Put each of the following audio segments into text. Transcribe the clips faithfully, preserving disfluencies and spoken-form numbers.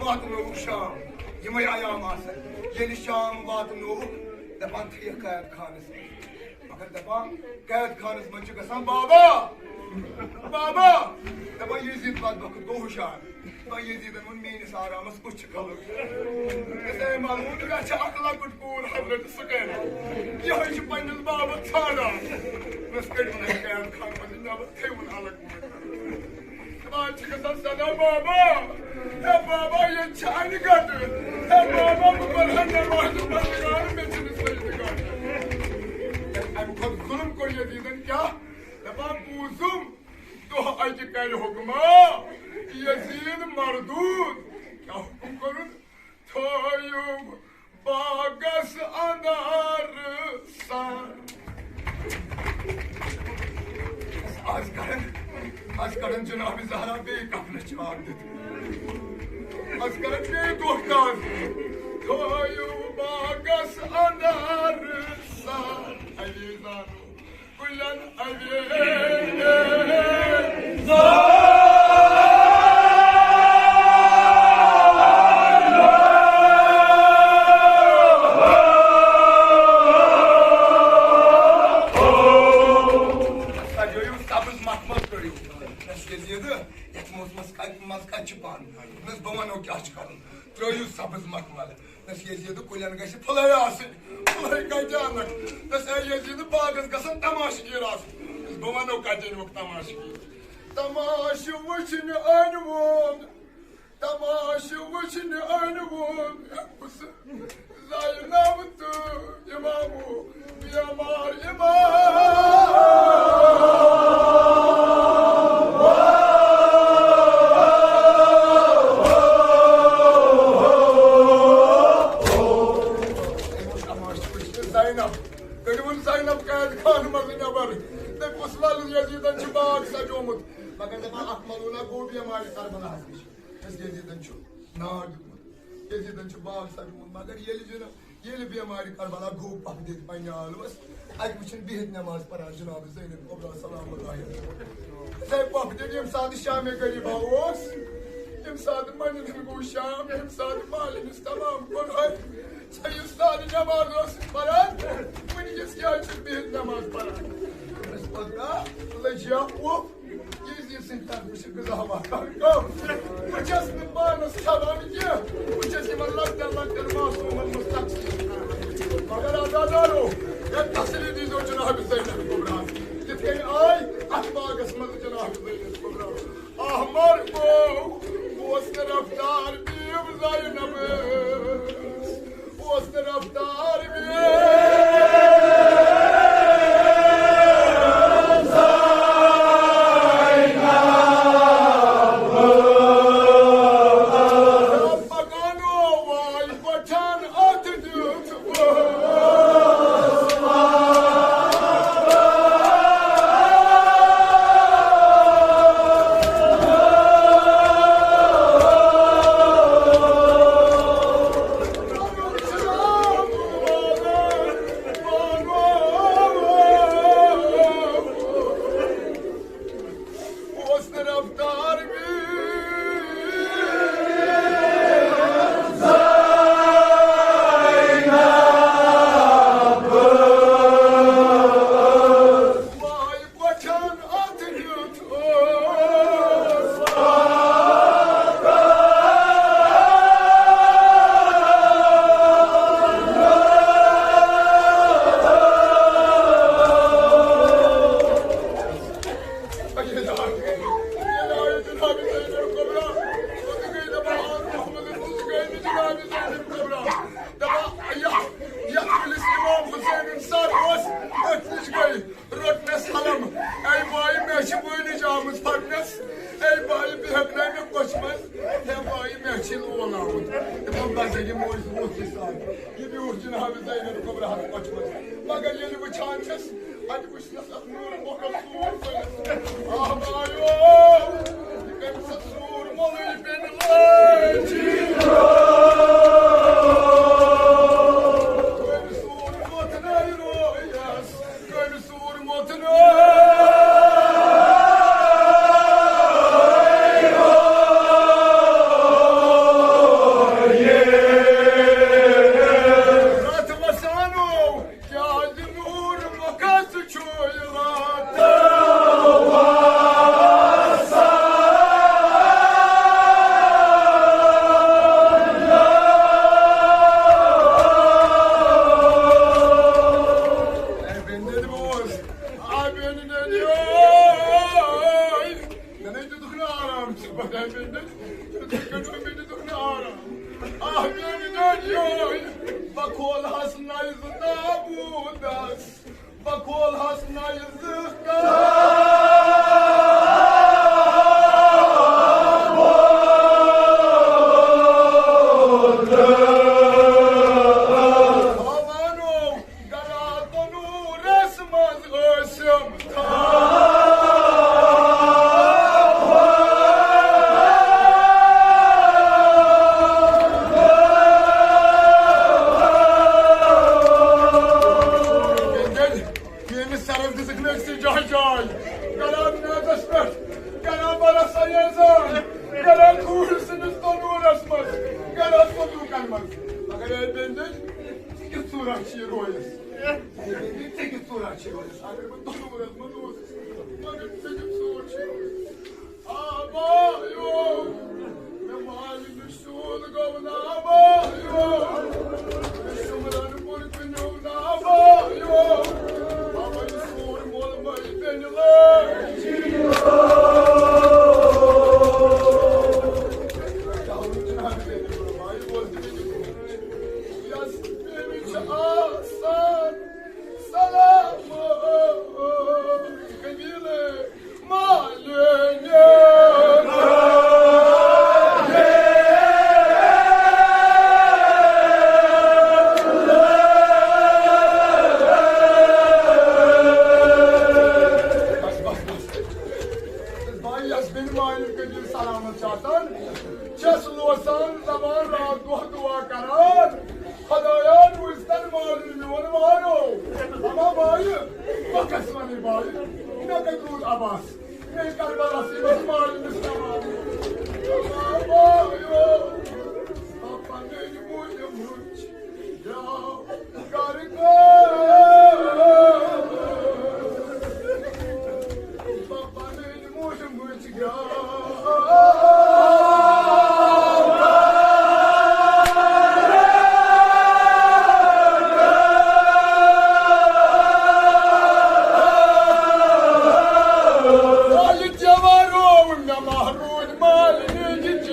واتنووُکھ شام، یِمے ایام آسن۔ ییٚلہِ شام واتنووُکھ، دپان تھٔیِکھ قید خانس منٛز۔ مگر دپان، قید خانس منٛز چھُ گژھان بابا، بابا۔ دپان یزید بدبخت گوٚو ہُشار۔ دپان یزیدن ووٚن، میٲنِس آرامس کُس چھُ کھلُن؟ دوٚپُس، اے مامون، مےٚ چھِ اکھ لۄکٕٹ کوٗر حضرت سُکینہ، یِہوٚے چھِ پننِس بابس ژھانڈان۔ دوٚپمس، کٔڑِو نہٕ قید خانہٕ منٛز نٮ۪بر، تھٲیِو الگ۔ دپان چھِ گژھان صدا، بابا، ہے بابا، ییٚتہِ چھِ اَنہِ گٹہٕ۔ ہے بابا، بہٕ پَرٕ ہا نٮ۪مازِ پَرٕ گاڑٕ، مےٚ چھِنہٕ سجدٕ گاڑٕ۔ اَمہِ کھۄتہٕ ظُلُم کوٚر یزیٖدَن کیٛاہ؟ دپان بوٗزُم، دۄہ اَکہِ کَرِ حُکما یزیٖد مردوٗد۔ کیٛاہ حُکُم کوٚرُن؟ تھٲیِو باغس اندر سان۔ آز کرن، آز کرن جناب زہرا بیٚیہِ کفنس چاک دِتھ۔ آز کرن بیٚیہِ دۄہ تاز۔ تھٲیِو باغس اندر سان۔ عزیزانو، کُلٮ۪ن اَوے۔ سجٲیِو سبز مخمل کٔرِو۔ یَتھ موسمس کتہِ، منٛز کتہِ چھِ پن؟ دوٚپمس، بہٕ ونو کیٛاہ چھُ کرُن۔ ترٛٲیِو سبز مخمل۔ دوٚپمس، یزیٖد، کُلٮ۪ن گژھِ پھُلے آسٕنۍ۔ پھُلے کتہِ انکھ؟ دوٚپمس، اے یزیٖد، باغس گژھن تماشہٕ گیٖر آسٕنۍ۔ دوٚپمس، بہٕ ونو کتہِ أنۍوُکھ تماشہٕ گیٖر؟ تماشہٕ وٕچھنہِ أنۍ ووٚن، تماشہٕ وٕچھنہِ أنۍ ووٚن۔ زینب تہٕ امامو بیمار امام۔ زینب، تٔمۍ ووٚن زینب قید خانہٕ منٛزٕ نٮ۪بر۔ تٔمۍ ووٚنُس، ولہٕ یزیٖدن چھُ باغ سجومُت۔ مگر دپان، اکھ ملوٗنا گوٚو بیمارِ کربلاہس نِش۔ یزیٖدن چھُ نار دیُتمُت، یزیٖدن چھُ باغ سجومُت، مگر ییٚلہِ زِ نہٕ، ییٚلہِ بیمارِ کربلا گوٚو پکھ دِتھ پننہِ عالمس، اتہِ وٕچھِن بِہِتھ نماز پران جناب زینب کبریٰ سلام اللہ علیہا۔ زینب پکھ دِتھ ییٚمہِ ساتہٕ شامِ غریبا اوس، ییٚمہِ ساتہٕ منٛزٕ گوٚو شام، ییٚمہِ ساتہٕ مالِنِس تمام کوٚر حج، سۄ یُس ساتہٕ نماز ٲس پران، وٕنکیٚس کیٛازِ چھِ بِہِتھ نماز پران؟ أسۍ پتہٕ لٔجیا اوٚپ۔ یہِ زِ سٕنٛدِ طرفہٕ چھِ غذا واتان کم۔ بہٕ چھَس نہٕ پانَس کھٮ۪وان کینٛہہ، بہٕ چھَس یِمَن لۄکٹٮ۪ن لۄکٹٮ۪ن معصوٗمَن منٛز تقسیٖم کران۔ مگر عزادارو، ہے تسلی دیٖزیو جناب زینب کبریٰ۔ یِتھ کٔنۍ آے اَتھ باغَس منٛز جناب زینب کبریٰ۔ احمر گوٚو، اوس نہٕ رفتار بیٖو زینبَس۔ اوس نہٕ رفتار بیٖو۔ پکانو واے پٹھان اتھ دیُت۔ اوس نہٕ رفتار بیٖو۔ واے پٹھان اتھ دیُت۔ یتھ کُلِس امام حسین سر اوس، أتھۍ نِش گٔے۔ روٚٹنس حلم، اے بایہِ، مےٚ چھِ وٲنِج آمٕژ پرنس۔ اے بایہِ، بہٕ ہٮ۪کہٕ نہ مےٚ کۄچھِ منٛز۔ ہے بایہِ، مےٚ چھِ لول آمُت۔ دپان، بس ییٚلہِ موج ووت یہِ سان، یہِ بیوٗٹھ جناب زینب کبریٰ ہس کۄچھِ منٛز۔ مگر ییٚلہِ وٕچھان چھَس، اتہِ وٕچھنس اتھ نوٗر مۄکھس سوٗر ژٔلِتھ۔ آہ بایو، یہِ کٔمۍ سُنٛد سوٗر مۄلٕے پیٚنہِ لٲج؟ کٔمۍ سوٗر ووتھنٲے رویس؟ کٔمۍ سوٗر ووتھنٲے؟ تُہۍ کٔرِو مےٚ دیُن آرام۔ آ، مےٚ دیُن یوٚہَے۔ بہٕ کھولہَس نَیہِ زٕ تابوٗتَس۔ بہٕ کھولہَس نَیہِ زٕ تابوٗتَس۔ بھوانو، گرا تنوٗرس منٛز ٲسِم تھاوان۔ ییٚمِس سرس دِژٕکھ نہٕ أکسٕے جایہِ جاے، گرا میزس پٮ۪ٹھ، گرا برس سرزان، گرا کوٗرِ سٕنٛدِس تنوٗرس منٛز، گرا صندوٗقن منٛز۔ مگر اے بیٚنہِ، ژٕ کِژھ ژوٗرا چھِ یہِ رویَس؟ ژےٚ کِژھ ژوٗرا چھِ رویَس؟ اگر بہٕ تنوٗرَس منٛز اوسُس، مگر ژےٚ کِژھ ژوٗر چھِ رویَس؟ آ، بایو، مےٚ مالہِ نِش سیوٚد گوٚو نا بایو۔ مےٚ شُمرَن پوٚر کٕنیو نا بایو۔ بابا، یہِ سوٗر مول مٔلۍ بیٚنہِ لٲج۔ یَس بیٚنہِ چھِ آسان سلام قبیلہٕ مالِنہِ۔ بس، بس، بس۔ بھائی، یَس بیٚنہِ مالِنہِ قبیلہٕ سلامت چھِ آسان، چھَس لوسان زبان راتھ دۄہ دُعا کران۔ خۄدایا، روٗزتن مالِنۍ میون وارو۔ اما بایہِ، بہٕ کس وَنَے بایہِ، مےٚ کتہِ روٗد عباس؟ مےٚ چھِ کربلاسٕے منٛز مالِنِس تمام۔ اما بایو، پنٕنۍ موٗجوٗب چھِ درٛاو گرٕ کٲم۔ پنٕنۍ موٗجوٗب چھِ درٛاو۔ یہِ جوارو مےٚ محروٗم مالِنہِ۔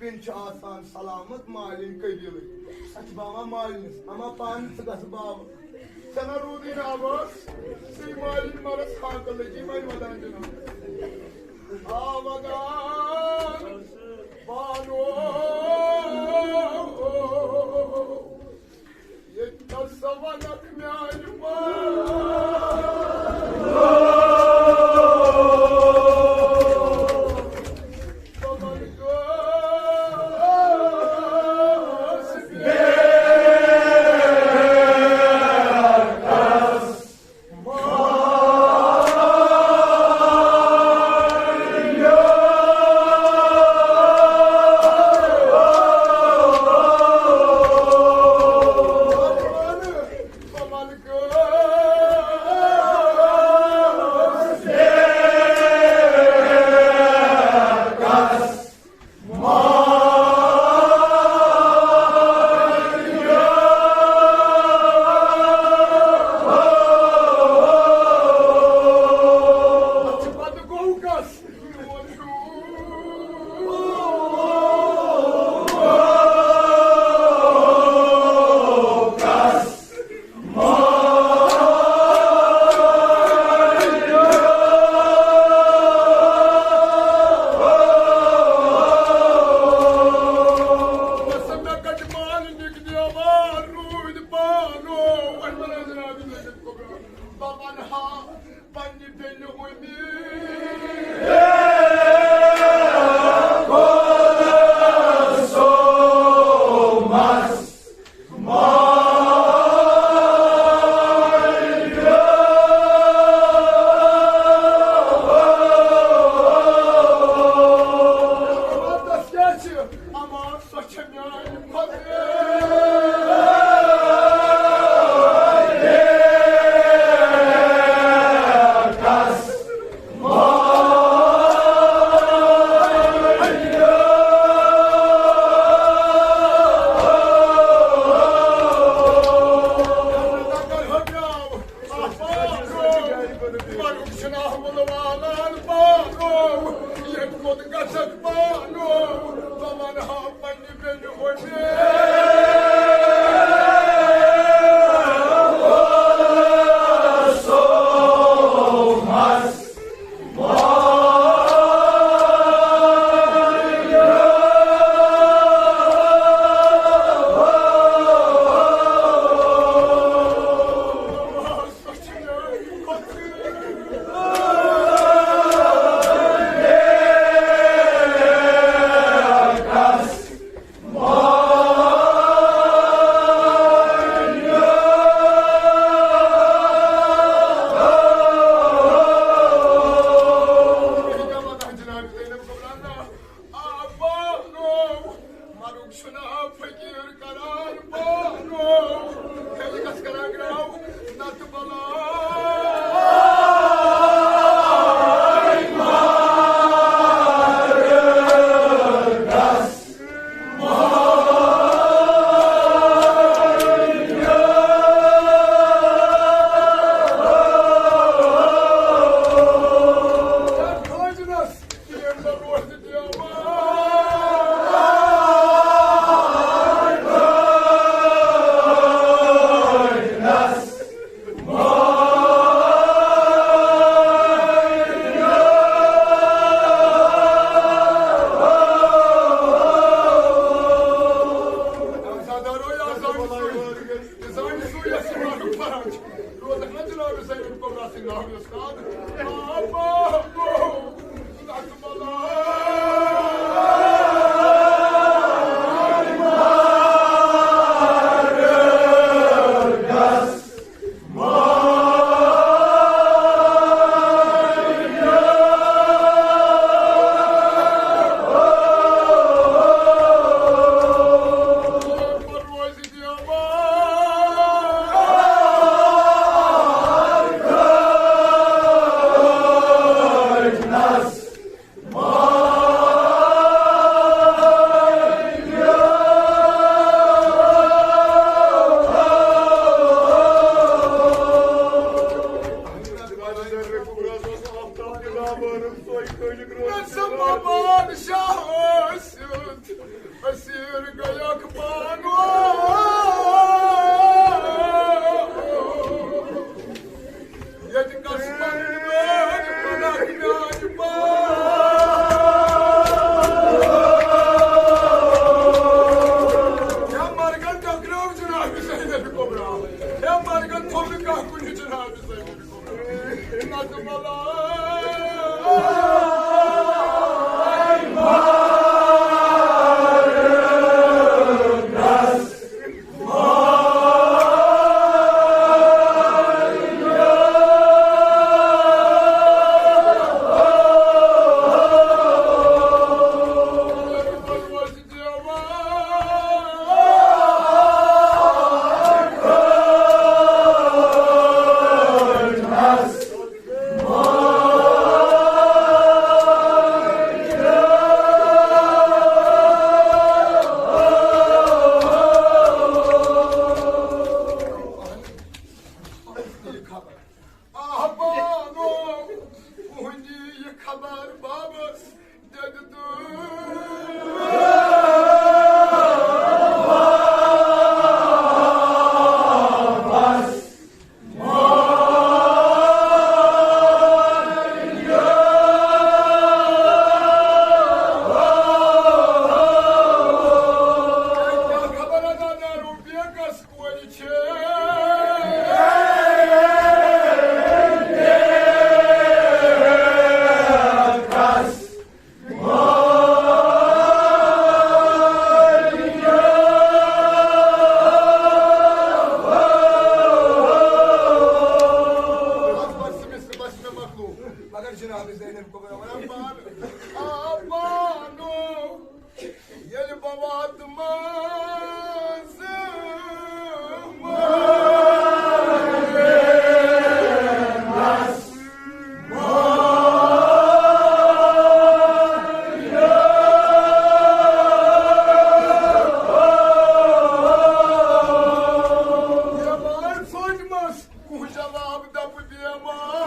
چھِ آسان سلامت مالِنۍ قبیٖلٕکۍ۔ اَسہِ چھِ باوان مالِنِس، اما پانہٕ ژٕ گژھ باوٕ۔ ژےٚ نہ روٗدٕے نہٕ آواز، ژٕے مالِنۍ مرس خاکہٕ لٔگی وۄنۍ ودان جناب۔ آ ودان پانو۔ ییٚتہِ نَس سا وَنَکھ میٛانہِ مٲلۍ۔ مگر جناب زینب کو بنا پان، آ پانو، ییٚلہِ بہٕ واتہٕ منٛزٕ مےٚ وار ژھوٚٹمَس، کُس جواب دَپہٕ بیمار؟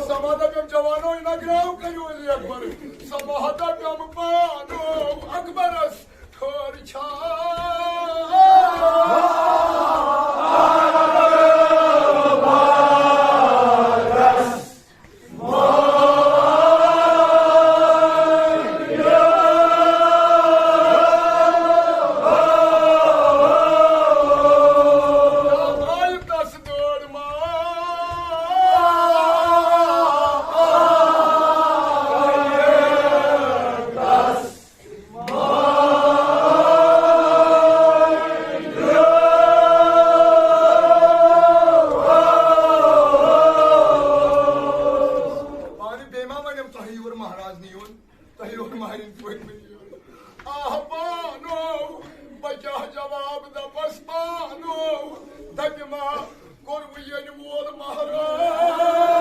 سمادہ پٮ۪م جوانو، یہِ نہ گرٛاو کٔرِو علی اکبر۔ سمادہ پٮ۪م پانو اکبرس ٹھوٚر چھا؟ پانہٕ بیٚیہِ ما وَنٮ۪م تۄہہِ یور مہراز نِیُن، تۄہہِ یور مہرِنۍ پٲٹھۍ نِیُن؟ آہ بانو، بہٕ کیٛاہ جواب دَپَس بانو؟ دَپہِ ما کوٚروٕ ییٚنہِ وول مہراز؟